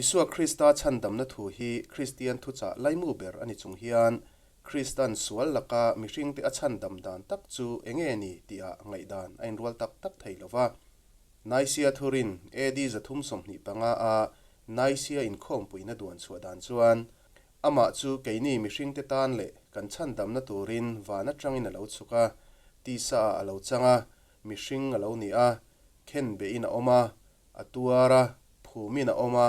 Isua Krista chhandamna thu hi Kristian thuchah laimu ber a ni chung hian Kristan sual laka mihringte a chhandam dan tak chu enge ni tihah ngaihdan a inrual tak tak thei lo va. Nicaea thurin AD 325 a Nicaea inkhawmpuina duan chhuah dan chuan amah chu keini mihringte tan leh kan chhandamna turin van atangin a lo chhuk a, tisa ah a lo chang a, mihring a lo ni a, khenbehin a awm a, a tuar a, phumin a awm a,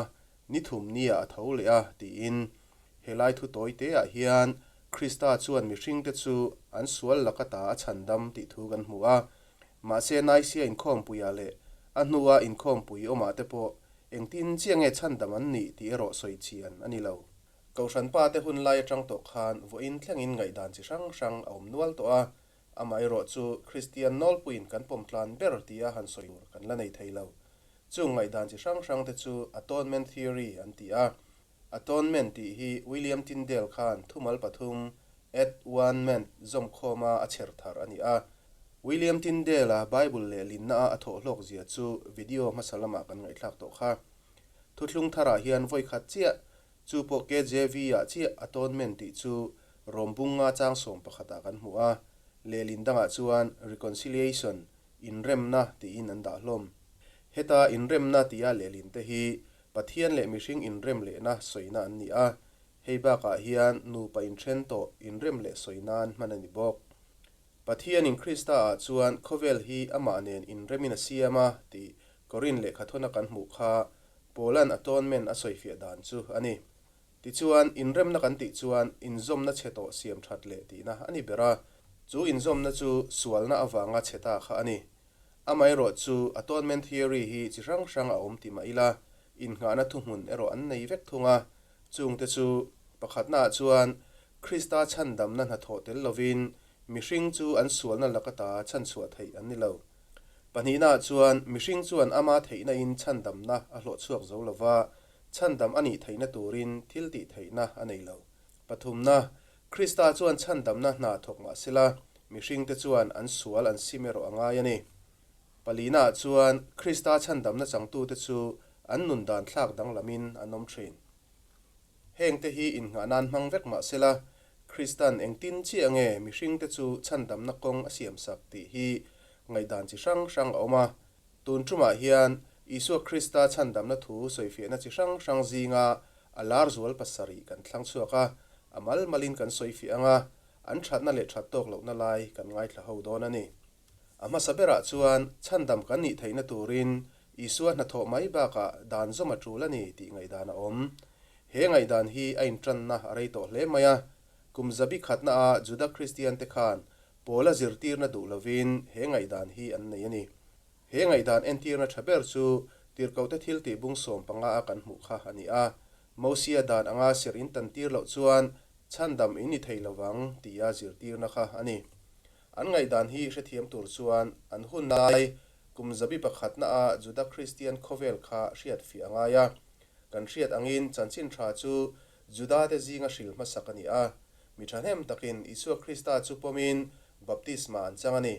ni thum nia a tho leh a, tiin. Helai thu tawi te ah hian Krista chuan mihringte chu an sual laka ta a chhandam tih thu kan hmu a. Mahse Nicaea inkhawmpuiah leh a hnua inkhawmpui awmah te pawh engtin chiah nge chhandam an nih tih erawh sawi chian a ni lo. Kohhran pa te hun lai atang tawh khan vawiin thlengin ngaihdan chi hrang hrang a awm nual tawh a, Amaherawh chu Kristian nawlpuiin kan pawm tlan ber tia han sawi tur kan la nei thei lo. Chung ngaihdan chi hrang hrangte chu Atonement Theory an ti a. Atonement tih hi William Tyndale khan thumal pathum, at one ment, zawmkhawma a chher thar a ni a. William Tyndale-a Bible lehlinna a a thawhhlawk zia chu video hmasa lamah kan ngaihthlak tawh kha. Thuthlung tharah hian vawikhat chiah Chu pawh KJV-ah chiah atonement tih chu Rawmbunga chang sawm pakhatah kan hmu a, lehlin dangah chuan reconciliation, inremna, tiin an dah hlawm. Heta inremna tia lehlin te hi Pathian leh mihring inrem lehna sawina an ni a, hei bakah hian nupa inthen tawh inrem leh sawi nan hman a ni bawk. Pathianin Krista-ah chuan khawvel hi amah nen inremin a siam a tih Korin lehkhathawna kan hmuh kha Paula'n atonement a sawifiah dan chu a ni. Tichuan, inremna kan tih chuan inzawmna chhe tawh siam that leh tihna a ni ber a, chu inzawmna chu sualna avanga chhe ta kha a ni. Amaherawh chu atonement theory hi chi hrang hrang a awm ti mah ila, innghahna thuhmun erawh an nei vek thung a, chungte chu pakhatnaah chuan Krista chhandamna hnathawh tel lovin mihring chu an sualna laka ta chhanchhuah theih an ni lo. Pahnihnaah chuan mihring chuan ama theihna in chhandamna a hlawh chhuak zo lova, chhandam a nih theihna turin thil tih theihna a nei lo. Pathumna, Krista chuan chhandamna hna thawk mah sela, mihringte chuan an sual an sim erawh a ngai a ni. Palinaah chuan Krista chhandamna changtute chu an nun dan thlak danglamin an awm thin. Hengte hi innghah nan hmang vek mah sela, Kristan engtin chiah nge mihringte chu chhandamna kawng a siamsak tih hi ngaihdan chi hrang hrang a awm a. Tun tumah hian Isua Krista chhandamna thu sawifiahna chi hrang hrang zinga a lar zual pasarih kan thlang chhuak a, a mal malin kan sawifiah ang a, an thatna leh that tawk lohna lai kan ngaithla ho dawn a ni. A hmasa berah chuan chhandam kan nih theihna turin Isua hnathawh mai bakah dan zawm a tul a ni tih ngaihdan a awm. He ngaihdan hi a intanna a rei tawh hle mai a. Kum zabi khatnaah Juda Kristiante khan Paula zirtirna duh lovin he ngaihdan hi an nei a ni. He ngaihdan entirna tha ber chu Tirhkohte thiltih bung 15 a kan hmuh kha a ni a. Mosia dan anga serh intantir loh chuan chhandam in ni thei lovang tia zirtirna kha a ni. An ngaihdan hi hrethiam tur chuan an hun lai kum zabi pakhatna a Juda Kristian khawvel kha hriat fiah a ngai a. Kan hriat angin chanchin tha chu Juda te zinga hril hmasak a ni a. Mi thahnem takin Isua Krista chu pawmin baptisma an chang a ni.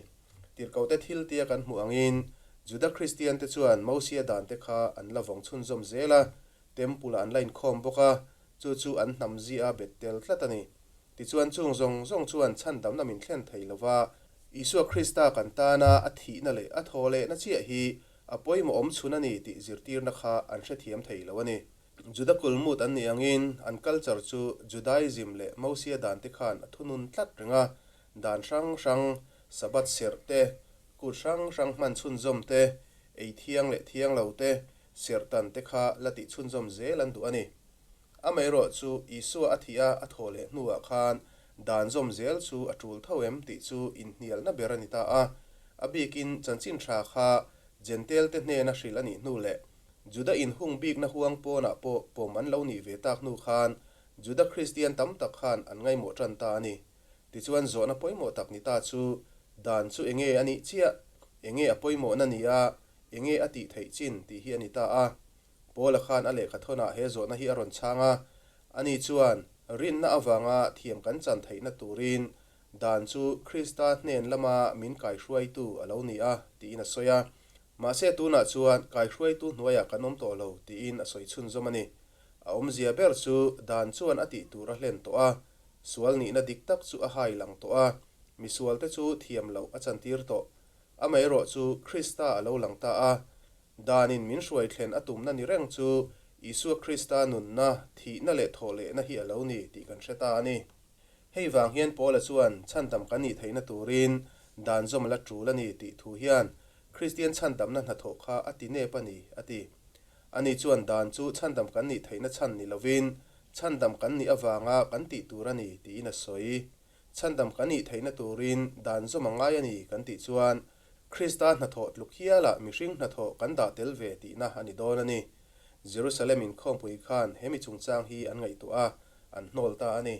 Tirhkohte thil tia kan hmuh angin Juda Kristian te chuan Mosia dan te kha an la vawng chhunzawm zel a, Temple ah an la inkhawm bawk a, chu chu an hnam zia a bet tel tlat a ni. Tichuan chung zawng zawng chuan chhandamna min thlen thei lo va, Isua Krista kan tana a thihna leh a thaw lehna chiah hi a pawimawh awm chhun a ni tih zirtirna kha an hrethiam thei lo a ni. Juda kulmut an nih angin an culture chu Judaism leh Mosia dan te khan a thunun tlat reng a, dan hrang hrang, Sabbath serh te, kut hrang hrang hman chhunzawm te, ei thiang leh thiang lo te, serh tan te kha la tih chhunzawm zel an duh a ni. Amaherawh chu Isua a thih a a thaw leh hnuah khan dan zawm zel chu a tul tho em tih chu inhnialna ber a ni ta a. A bikin chanchin tha kha Jentail te hnena hrilh a nih hnu leh Juda inhung bikna huang pawnah pawh pawm an lo nih ve tak hnu khan Juda Kristian tam tak khan an ngaimawh tan ta a ni. Tichuan zawhna pawimawh tak ni ta chu dan chu enge a nih chiah, enge a pawimawhna ni a, enge a tih theih chin tih hi a ni ta a. Paula khan a lehkha thawnah he zawhna hi a rawn chhang a, ani chuan, Rinna avanga thiam kan chan theihna turin dan chu Krista hnen lama min kaihruaitu a lo ni a, tiin a sawi a. Mahse tunah chuan kaihruaitu hnuaiah kan awm tawh lo, tiin a sawi chhunzawm a ni. A awmzia ber chu dan chuan a tih tur a hlen tawh a, sual nihna dik tak chu a hai lang tawh a, misualte chu thiam loh a chantir tawh. Amaherawh chu Krista a lo lang ta a, danin min hruai thlen a tumna ni reng chu Isua Krista nunna, thihna leh thawhlehna hi a lo ni tih kan hre ta a ni. Hei vang hian Paula chuan chhandam kan nih theihna turin dan zawm a la tul a ni tih thu hian Kristian chhandamna hnathawh kha a ti nep a ni, a ti. Ani chuan dan chu chhandam kan nih theihna chhan ni lovin chhandam kan nih avanga kan tih tur a ni tiin a sawi. Chhandam kan nih theihna turin dan zawm a ngai a ni kan tih chuan Krista hnathawh tluk hialah mihring hnathawh kan dah tel ve tihna a ni dawn a ni. Jerusalem inkhawmpui khan he mi chungchang hi an ngaihtuah a, an hnawl ta a ni.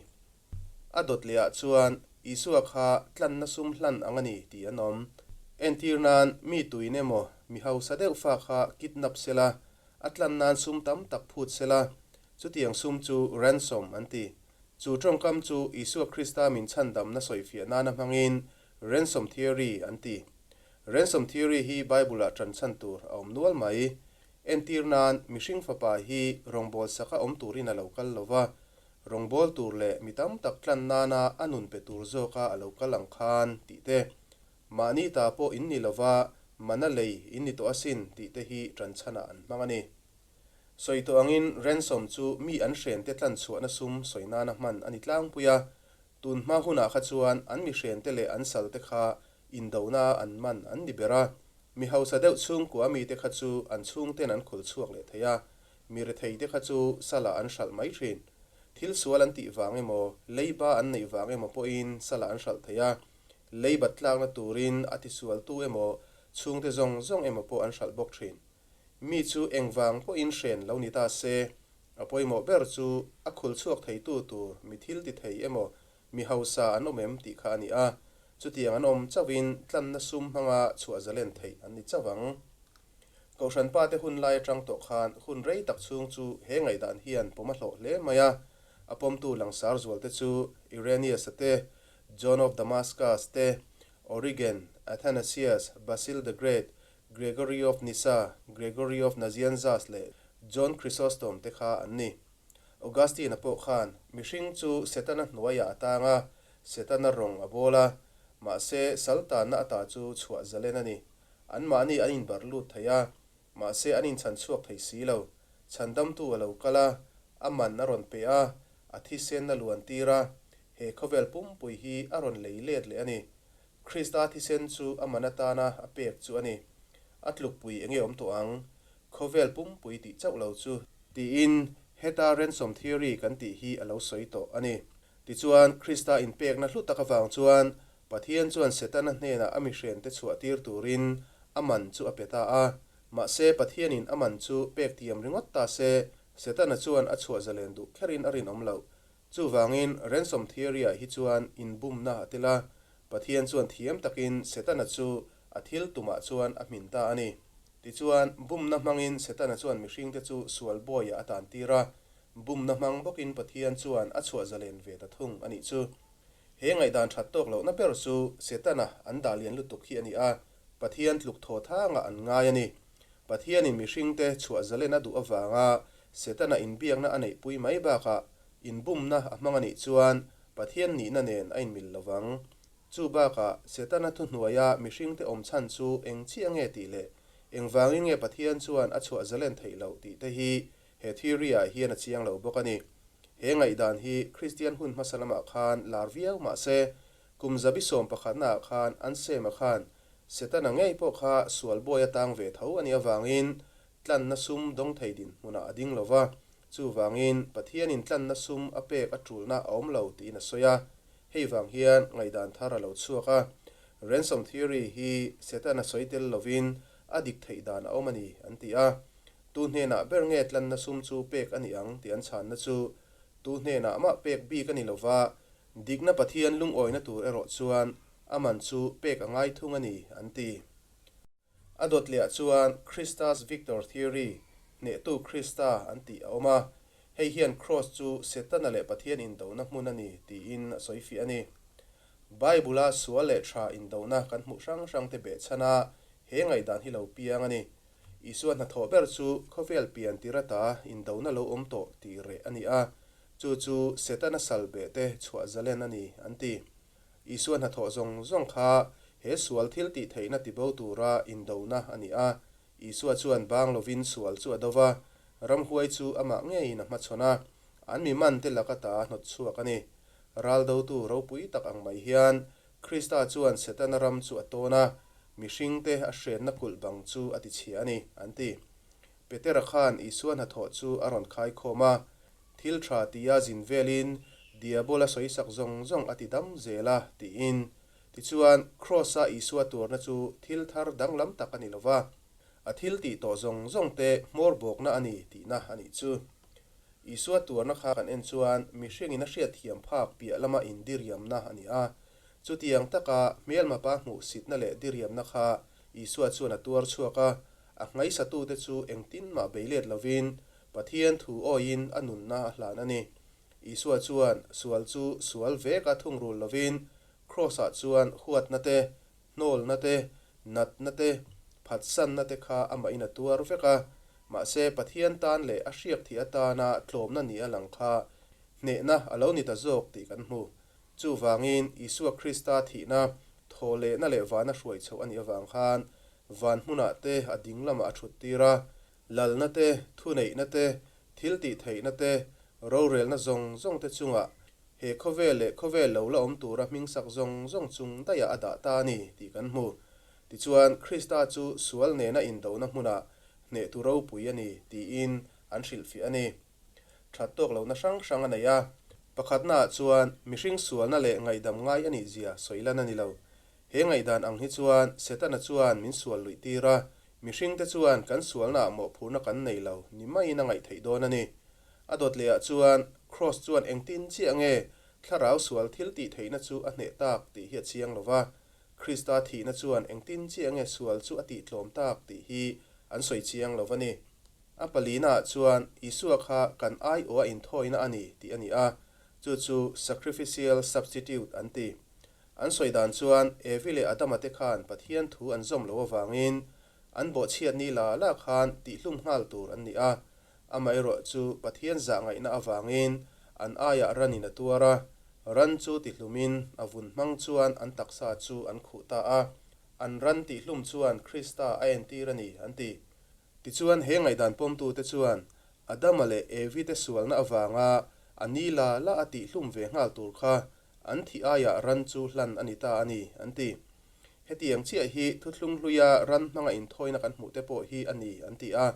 A dawt lehah chuan Isua kha tlanna sum hlan ang a ni tih an awm. Entir nan, mi tuin emaw, mi hausa deuh fa kha kidnap sela, a tlan nan sum tam tak phut sela, chutiang sum chu ransom an ti. Chu tawngkam chu Isua Krista min chhandamna sawifiah nana hmangin ransom theory an ti. Ransom theory hi Bible-ah ṭan chhan tur a awm nual mai. Entir nan, mihring fapa hi rawngbâwl saka awm turin a lo kal lo va, Rawngbâwl tur leh mi tam tak tlan nana a nun pe tur zawka a lo kal ang khan tih te, mahni ta pawh in ni lova mana lei in ni tawh asin tih te hi ṭan chhanah an hmang a ni. Sawi tawh angin ransom chu mi an hrente tlan chhuahna sum sawi nana hman a ni tlangpui a, tun hma hunah kha chuan an mi hrente leh an salte kha indona an man an ni ber a, mi hausa deuh chhungkua mite kha chu an chhungten an khul chhuak leh thei a, Mi retheite kha chu salah an hralh mai thin. Thil sual an tih vang emaw, leiba an neih vang emaw pawhin salah an hralh thei a. Leibat tlakna turin a tisualtu emaw, chhungte zawng zawng emaw pawh an hralh bawk thin. Mi chu eng vang pawhin hren lo ni ta se, a pawimawh ber chu a khul chhuak theitu tur mi thil ti thei emaw, mi hausa an awm em tih kha a ni a. Chutiang an awm chauhin tlanna sum hmanga chhuah zalen theih an ni chauh ang. Kohhran pate hun lai atang tawh khan hun rei tak chhung chu he ngaihdan hian pawm a hlawh hle mai a. A pawmtu langsar zualte chu Irenaeus-a te, John of Damascus te, Origen, Athanasius, Basil the Great, Gregory of Nyssa, Gregory of Nazianzus leh John Chrysostom te kha an ni. Augustine-a pawh khan mihring chu Setana hnuaiah a tang a, Setana rawng a bawl a, mahse saltanna ata chu chhuah zalen a ni. Anmahni an inbarh lut thei a, mahse an inchhan chhuak thei si lo. Chhandamtu a lo kal a, a man a rawn pe a, a thisen a luan tir a, he khawvel pumpui hi a rawn lei let leh a ni. Krista thisen chu a man atana a pek chu a ni. A tlukpui enge awm tawh ang? Khawvel pumpui tih chauh lo chu. Tiin heta ransom theory kan tih hi a lo sawi tawh a ni. Tichuan, Krista inpekna hlu tak avang chuan Pathian chuan Setana hnenah a mihrente chhuahtir turin a man chu a pe ta a. Mahse, Pathianin a man chu pek tiam ringawt ta se, Setana chuan a chhuah zalen duh kherin a rinawm loh. Chuvangin, ransom theory-ah hi chuan inbumna a tel a. Pathian chuan thiam takin Setana chu a thil tumah chuan a hmin ta a ni. Tichuan, bumna hmangin Setana chuan mihringte chu sual bawiah a tantir a. Bumna hmang bawkin Pathian chuan a chhuah zalen ve ta thung a nih chu. He ngaihdan that tawk lohna ber chu Setana an dah lian lutuk hi a ni a, Pathian tluk thaw thangah an ngai a ni. Pathianin mihringte chhuah zalen a duh avanga Setana inbiakna a neihpui mai bakah inbumna a hmang a nih chuan Pathian nihna nen a inmil lo vang. Chu bakah Setana thuhnuaia mihringte awm chhan chu eng chiah nge tih leh engvangin nge Pathian chuan a chhuah zalen theih loh tih te hi he theory-ah hian a chiang lo bawk a ni. He ngaihdan hi Kristian hun hmasa lamah khan lar viau mah se, kum zabi sawm pakhatnaah khan an sema khan Setana ngei pawh kha sual bawi a tang ve tho a nih avangin tlanna sum dawng thei dinhmunah a ding lo va, chuvangin Pathianin tlanna sum a pek a tulna a awm lo tiin a sawi a. Hei vang hian ngaihdan thar a lo chhuak a, ransom theory hi Setana sawi tel lovin a dik theih dan a awm a ni an ti a. Tu hnenah ber nge tlanna sum chu pek a ni ang tih an chhanna chu tu hnenah mah pek bik a ni lova, dikna Pathian lungawina tur erawh chuan a man chu pek a ngai thung a ni an ti. A dawt lehah chuan Christus Victor Theory, Hnehtu Krista an tih a awm a, hei hian Kraws chu Setana leh Pathian indona hmun a ni tiin a sawi fiah a ni. Bible-a sual leh tha indona kan hmuh hrang hrangte behchhana he ngaihdan hi lo piang a ni. Isua hnathawh ber chu khawvel pian tir ata indona lo awm tawh tih reh a ni a, chu chu Setana salbeh te chhuah zalen a ni, an ti. Isua hnathawh zawng zawng kha he sual thil tih theihna tibo tura indona a ni a. Isua chuan bang lovin sual chu a do va, ramhuai chu amah ngeiin a hmachhawn a, an mi mante laka ta hnawt chhuak a ni. Raldotu ropui tak ang mai hian Krista chuan Setana ram chu a tawn a, mihringte a hrenna kulh bang chu a tichhia a ni, an ti. Petera khan Isua hnathawh chu a rawn khaikhawm a, thil tha tia zin velin Diabola sawisak zawng zawng a ti dam zel a, tiin. Tichuan, Kraws-a Isua tuarna chu thil thar danglam tak a ni lo va, a thil tih tawh zawng zawngte hmawr bawkna a ni tihna a nih chu. Isua tuarna kha kan en chuan mihringin a hriatthiam phak piah lama indiriamna a ni a. Chutiang taka hmelmapa hmuhsitna leh diriamna kha Isua chuan a tuar chhuak a, a hmaisatute chu engtin mah bei let lovin Pathian thu awiin a nunna a hlan a ni. Isua chuan sual chu sual veka thungrul lovin Kraws-ah chuan huatna te, hnawlna te, natna te, phatsanna te kha amahin a tuar vek a. Mahse, Pathian tan leh a hriak thih atana tlawmna ni a lang kha hnehna a lo ni ta zawk tih kan hmu. Chuvangin, Isua Krista thihna, thawhlehna leh vana hruai chhoh a nih avang khan van hmunah te a ding lamah a thut tir a, lalna te, thuneihna te, thiltihtheihna te, rorelna zawng zawng te chungah he khawvel leh khawvel lo la awm tura hmingsak zawng zawng chung daihah a dah ta a ni tih kan hmu. Tichuan, Krista chu sual nena indona hmunah hnehtu ropui a ni tiin an hrilhfiah a ni. That tawk lohna hrang hrang a nei a. Pakhatnaah chuan mihring sualna leh ngaihdam ngai a nih zia sawi lan a ni lo. He ngaihdan ang hi chuan Setana chuan min sual luih tir a, mihringte chuan kan sualnaah mawhphurhna kan nei lo ni maiin a ngaih theih dawn a ni. A dawt lehah chuan Kraws chuan engtin chiah nge thlarau sual thil tih theihna chu a hneh tak tih hi a chiang lo va, Krista thihna chuan engtin chiah nge sual chu a tihtlawm tak tih hi an sawi chiang lo va ni. A palinaah chuan Isua kha kan aiawha inthawina a ni tih a ni a, chu chu sacrificial substitute an ti. An sawi dan chuan Evi leh Adama te khan Pathian thu an zawm loh avangin an bawhchhiat ni la la khan tihhlum nghal tur an ni a, amaherawh chu Pathian zah ngaihna avangin an aiah ranin a tuar a, ran chu tihlumin a vun hmang chuan an taksa chu an khuh ta a, an ran tihhlum chuan Krista a entir a ni an ti. Tichuan, he ngaihdan pawmtute chuan Adama leh Evi te sualna avanga a ni la la a tihhlum ve nghal tur kha an thih aiah ran chu hlan a ni ta a ni, an ti. Hetiang chiah hi thuthlung hluia ran hmanga inthawina kan hmuhte pawh hi a ni, an ti a.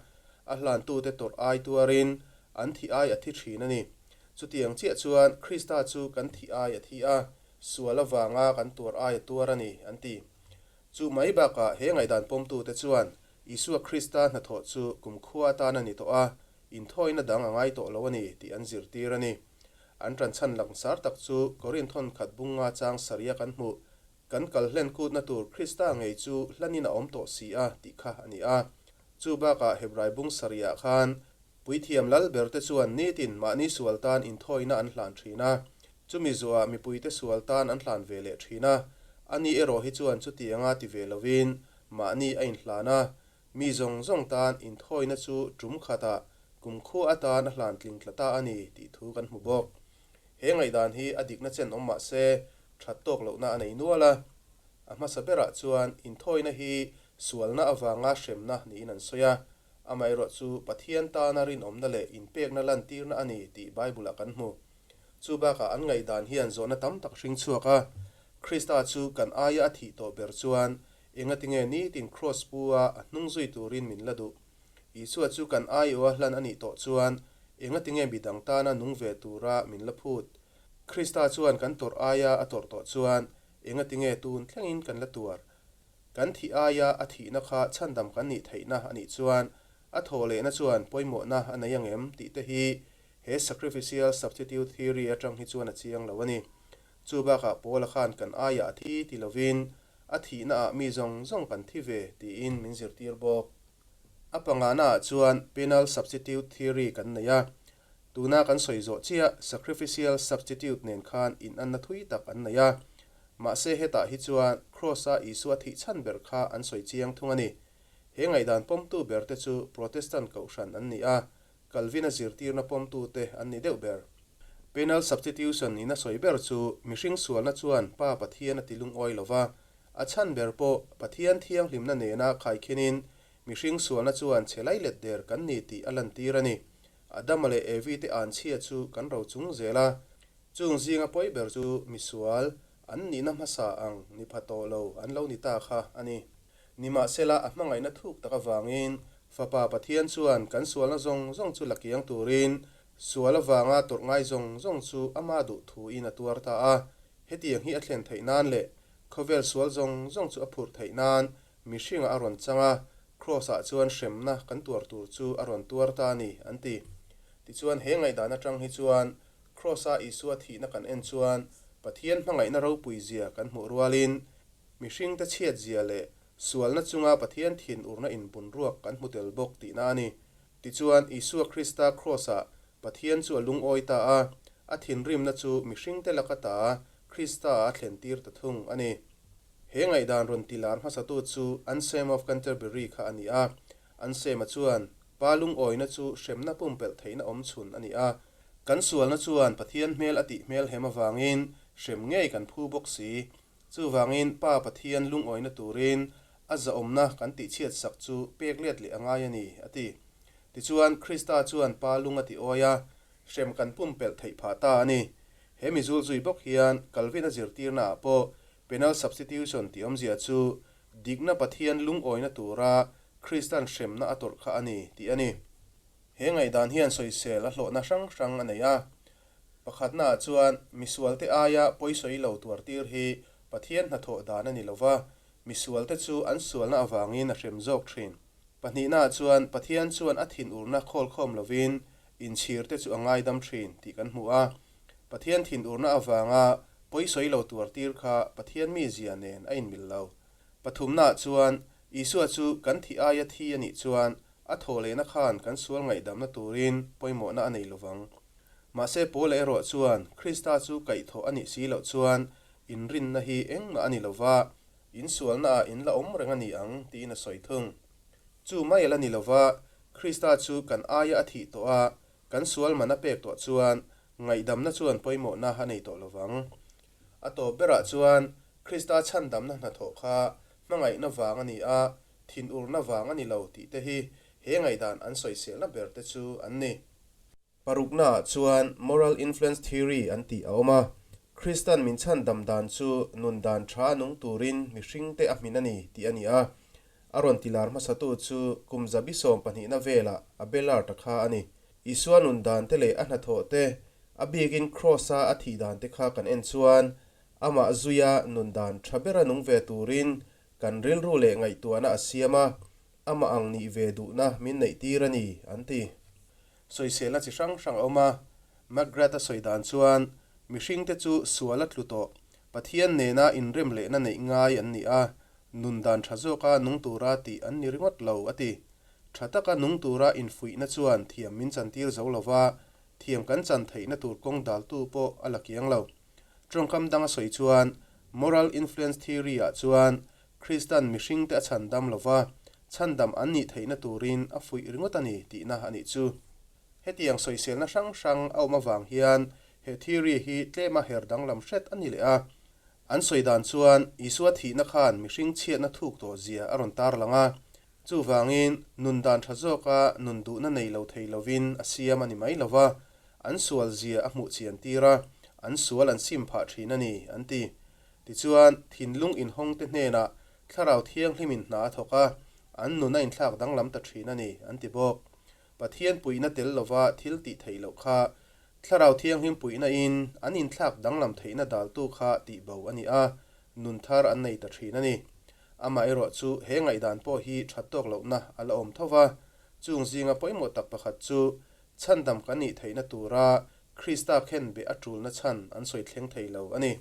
A hlantute tawrh ai tuarin an thih ai a thi thin a ni. Chutiang chiah chuan Krista chu kan thih ai a thi a, sual avanga kan tuar ai a tuar a ni, an ti. Chu mai bakah he ngaihdan pawmtute chuan Isua Krista hnathawh chu kumkhua atan a ni tawh a, inthawina dang a ngai tawh lo a ni tih an zirtir a ni. An ṭanchhan langsar tak chu Korinth thawnkhat bunga chang saria kan hmuh, Kan kal hlen kutna tur Krista ngei chu hlanin a awm tawh si a tih kha a ni a. Chu bakah Hebrai bung sariah khan Puithiam lal berte chuan nitin mahni sual tan inthawina an hlan ṭhin a, chumi zuah mipuite sual tan an hlan ve leh ṭhin a. Ani erawh hi chuan chutianga ti ve lovin Mahni a inhlan a, mi zawng zawng tan inthawina chu tum khatah kumkhua atan a hlan tling tla ta a ni tih thu kan hmu bawk. He ngaihdan hi a dikna chen awm mah se, that tawk lohna a nei nual a. A hmasa berah chuan inthawina hi sualna avanga hremna niin an sawi a, amaherawh chu Pathian tana rinawmna leh inpekna lantirna a ni tih Bible-ah kan hmu. Chu bakah an ngaihdan hian zawhna tam tak hring chhuak a, Krista chu kan aia a thih tawh ber chuan Engatinge nitin Kraws pu a a hnung zui turin min la duh? Isua chu kan aiawha hlan a nih tawh chuan engatinge midang tana nung ve tura min la phut? Krista chuan kan tawrh aia a tawrh tawh chuan engatinge tun thlengin kan la tuar? Kan thih aia a thihna kha chhandam kan nih theihna a nih chuan a thawh lehna chuan pawimawhna a nei angem tih te hi he sacrificial substitute theory atang hi chuan a chiang lo a ni. Chu bakah Paula khan kan aiah a thi ti lovin A thihnaah mi zawng zawng kan thi ve tiin min zirtir bawk. A panganaah chuan penal substitute theory kan nei a. Tuna kan sawi zawh chiah sacrificial substitute nen khan inanna thui tak an nei a. Mahse hetah hi chuan Kraws-a Isua thih chhan ber kha an sawi chiang thung a ni. He ngaihdan pawmtu berte chu Protestant kohhran an ni a, Calvin-a zirtirna pawmtute an ni deuh ber. Penal substitution in a sawi ber chu mihring sualna chuan Pa Pathian a ti lungawi lo va, a chhan ber pawh Pathian thianghlimna nena khaikhinin mihring sualna chuan chhe lailet der kan ni tih a lantir a ni. Adama leh Evi te anchhia chu kan ro chung zel a, chung zinga pawi ber chu misual an nihna hmasa ang ni pha tawh lo an lo ni ta kha a ni. Nimahsela a hmangaihna thuk tak avangin Fapa Pathian chuan kan sualna zawng zawng chu la kiang turin sual avanga tawrh ngai zawng zawng chu ama duh thuin a tuar ta a. Hetiang hi a thlen theih nan leh khawvel sual zawng zawng chu a phurh theih nan mihringah a rawn chang a, Kraws-ah chuan hremna kan tuar tur chu a rawn tuar ta a ni, an ti. Tichuan he ngaihdan atang hi chuan Kraws-a Isua thihna kan en chuan Pathian hmangaihna ropui zia kan hmuh rualin Mihringte chhiatzia leh sualna chunga Pathian thinurna inbunruak kan hmu tel bawk tihna a ni. Tichuan, Isua Krista Kraws-ah Pathian chu a lungawi ta a, a thinrimna chu mihringte laka ta Krista-ah a thlentir ta thung a ni. He ngaihdan rawn ti lar hmasatu chu Anselm of Canterbury kha a ni a. Anselm-a chuan, Pa lungawina chu hremna pumpelh theihna awm chhun a ni a. Kan sualna chuan Pathian hmel a tih hmelhem avangin hrem ngei kan phu bawk si. Chuvangin Pa Pathian lungawina turin a zahawmna kan tihchhiat sak chu pek let leh a ngai a ni, a ti. Tichuan, Krista chuan Pa lung a ti awi a, hrem kan pumpelh theih phah ta a ni. He mizul zui bawk hian Calvin-a zirtirnaah pawh penal substitution tih awmzia chu dikna Pathian lungawina tura Krista'n hremna a tawrh kha a ni, tih a ni. He ngaihdan hian sawisel a hlawhna hrang hrang a nei a. Pakhatnaah chuan misualte aia pawisawi lo tuartir hi Pathian hnathawh dan a ni lo va, misualte chu an sualna avangin a hrem zawk thin. Pahnihnaah chuan Pathian chuan a thinurna khawlkhawm lovin inchhirte chu a ngaidam thin tih kan hmu a. Pathian thinurna avanga pawisawi lo tuartir kha Pathian mizia nen a inmil lo. Pathumnaah chuan Isua chu kan thih aia thi a nih chuan a thawhlehna khan kan sual ngaihdamna turin pawimawhna a nei lovang. Mahse Paula erawh chuan Krista chu kaihthawh a nih si loh chuan inrinna hi engmah a ni lo va, insualnaah in la awm reng a ni ang tiin a sawi thung. Chu mai a la ni lo va, Krista chu kan aia a thih tawh a, kan sual man a pek tawh chuan ngaihdamna chuan pawimawhna a nei tawh lo vang. A tawp berah chuan Krista chhandamna hnathawh kha hmangaihna vang a ni a, thinurna vang a ni lo tih te hi he ngaihdan an sawiselna ber te chu an ni. Paruknaah chuan Moral Influence Theory an tih a awm a, Kristan min chhandam dan chu nun dan tha nung turin mihringte a hmin a ni tih a ni a. A rawn ti lar hmasatu chu kum zabi sawm pahnihna velah Abelard-a kha a ni. Isua nun dan te leh a hnathawh te, a bikin Kraws-a a thih dan te kha kan en chuan amah zuia nun dan tha bera nung ve turin kan rilru leh ngaihtuahna a siam a, amah ang nih ve duhna min neihtir a ni, an ti. Sawiselna chi hrang hrang a awm a, McGrath a sawi dan chuan mihringte chu sual a tlu tawh, Pathian nena inrem lehna neih ngai an ni a, nun dan tha zawka nung tura tih an ni ringawt lo, a ti. Tha taka nung tura infuihna chuan thiam min chantir zo lo va, thiam kan chan theihna tur kawng daltu pawh a la kiang lo. Tawngkam dang a sawi chuan Moral Influence Theory-ah chuan Kristan mihringte a chhandam lo va, chhandam an nih theihna turin a fuih ringawt a ni tihna a nih chu. Hetiang sawiselna hrang hrang a awm avang hian he theory hi tlema her danglam hret a ni leh a. An sawi dan chuan Isua thihna khan mihring chhiatna thuk tawh zia a rawn tarlang a, chuvangin nun dan tha zawka nun duhna nei lo thei lovin a siam a ni mai lo va, an sual zia a hmuh chian tir a, an sual an sim phah thin a ni, an ti. Tichuan, thinlung inhawngte hnenah Thlarau Thianghlimin hna a thawk a, an nun a inthlak danglam ta thin a ni, an ti bawk. Pathian puihna tel lova thil tih theih loh kha Thlarau Thianghlim puihna-in an inthlak danglam theihna daltu kha tihbo a ni a, nun thar an nei ta thin a ni. Amaherawh chu he ngaihdan pawh hi that tawk lohna a la awm tho va, chung zinga pawimawh tak pakhat chu chhandam kan nih theihna tura Krista khenbeh a tulna chhan an sawi thleng thei lo a ni.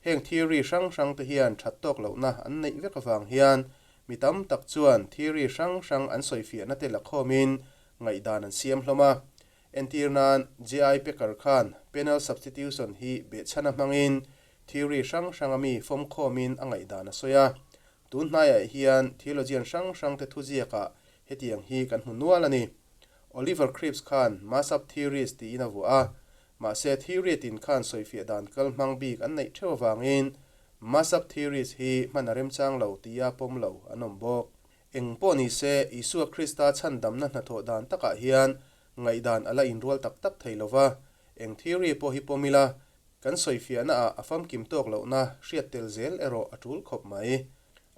Heng theory hrang hrang te hian that tawk lohna an neih vek avang hian mi tam tak chuan theory hrang hrang an sawifiahna te la khawmin ngaihdan an siam hlawm a. Entir nan JI Packer khan penal substitution hi behchhana hmangin theory hrang hranga mi fawmkhawmin a ngaihdan a sawi a. Tun hnaiah hian theologian hrang hrangte thuziakah hetiang hi kan hmu nual a ni. Oliver Cripps khan Mashup Theories tiin a vuah a, mahse theory tin khan sawifiah dan kal hmang bik an neih theuh avangin Mashup Theories hi hman a remchang lo tia pawm lo an awm bawk. Eng pawh ni se, Isua Krista chhandamna hnathawh dan takah hian ngaihdan a la inrual tak tak thei lo va, eng theory pawh hi pawm ila, kan sawifiahna ah a famkim tawk lohna hriat tel zel erawh a tul khawp mai.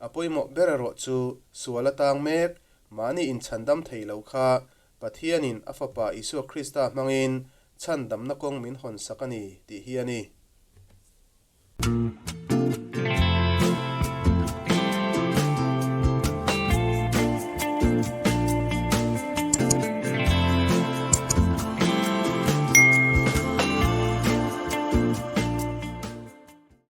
A pawimawh ber erawh chu sual atang mek mahni inchhandam thei lo kha Pathianin a Fapa Isua Krista hmangin chhandamna kawng min hawnsak a ni tih hi a ni.